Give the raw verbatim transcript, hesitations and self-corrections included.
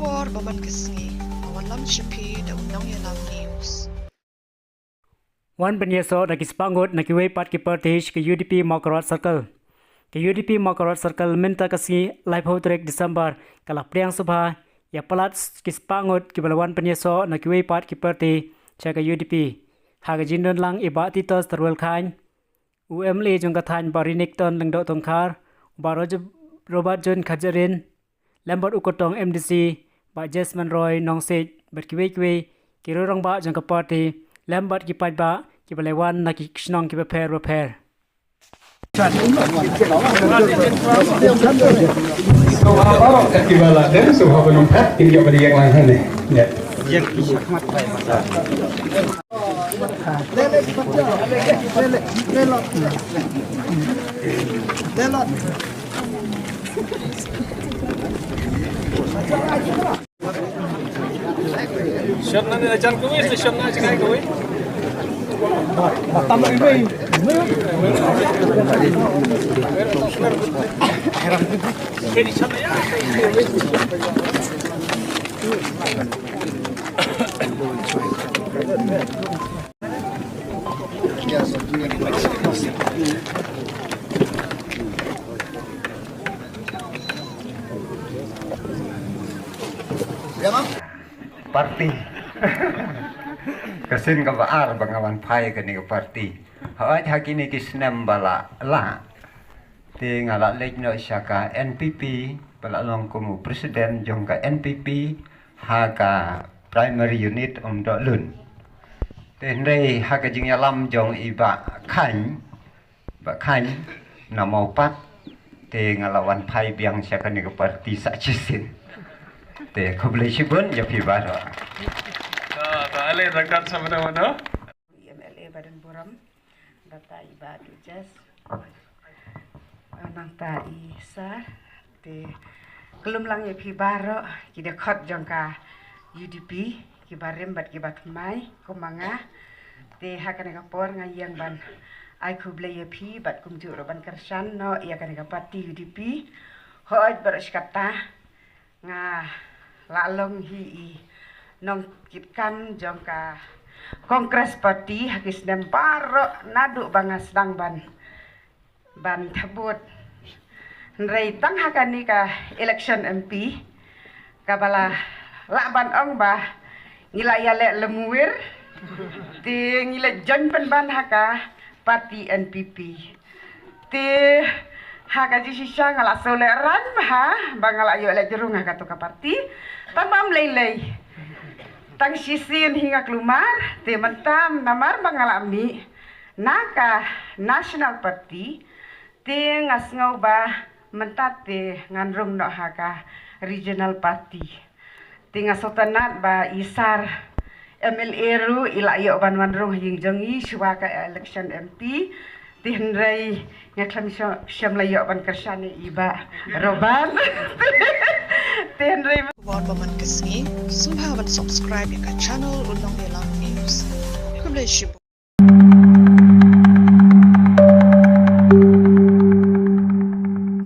Por ba man ka sngi, a wan lam sha phi da u Nongïalam News. Wan pynïasoh da ki spah ngut na kiwei pat ki party sha ka U D P Mawkyrwat Circle. Ka U D P Mawkyrwat Circle mynta ka sngi laiphew tarik December ka la pdiang sngewbha ïa palat ki spah ngut kiba la wan pynïasoh na kiwei pat ki party sha ka U D P. Ha ka jingdon lang i Bah Titus Tyrwel Chyne, u M L A jong ka thaiñ Bah Renikton Lyngdoh Tongkhar, u Bah Roger-, Robert John Kharjahrin, lem bad u kyrtong M D C Bah Jesmond Roy Nongsiej bad kiwei kiwei ki riew rangbah jong ka party lem bad ki paidbah kiba la wan na ki shnong kiba pher bapher. Kiba la dem, so ha ba nang phet, kin ïoh ba ïeng lang hangne. Ïa. Party. Ka sien kaba ar ba nga wan phai kane ka party. Hooid, ha kine ki snem ba la lah. Te nga la leit noh sha ka N P P, ba la long kum u president jong ka N P P ha ka primary unit Umdohlun. Te hynrei ha ka jingïalam jong i Bah Chyne, Bah Chyne na Mawpat, te nga la wan phai biang sha kane ka party sa shisien. Te khublei shibun ïa phi baroh. Ta, ta ale rakan sa mano mano. I M L A ba don burom, bad ta i Bah Duchess, nangta i Sir, te khlem lang ïa phi baroh ki dkhot jong ka U D P, kiba rim bad kiba thymmai kum ma nga. Te ha kane ka por nga ïeng ban ai khublei ïa phi bad kumjuh ruh ban kyrshan noh ïa kane ka party U D P. Hooid, baroh shi katta nga la long hi i nongkitkam jong ka Congress Party ha ki snem baroh naduh ba nga sdang ban, ban thebut. Hynrei tang ha kane ka election M P, kaba la lah ban ong ba ngi la ïaleh lem wir, te ngi la join pynban ha ka party N P P. Te ha ka jingshisha nga la sngewlehrain bha ba nga la ïoh leit rung ha kato ka party. Tang bym lei lei, tang shisien hi nga kulmar, te mynta namar ba nga la mih na ka National Party, te nga sngew ba mynta te ngan rung noh ha ka Regional Party. Te nga sngewtynnat ba i Sir M L A ruh i la ïoh ban wan rung ha ïing jong ngi shuwa ka election M P. Te hynrei nga khlem shem, shem la ïoh ban kyrshan ïa i Bah Robert. Te hynrei khubor ba man ka sngi, sngewbha ban subscribe ïa ka channel U Nongïalam News. Khublei shibun.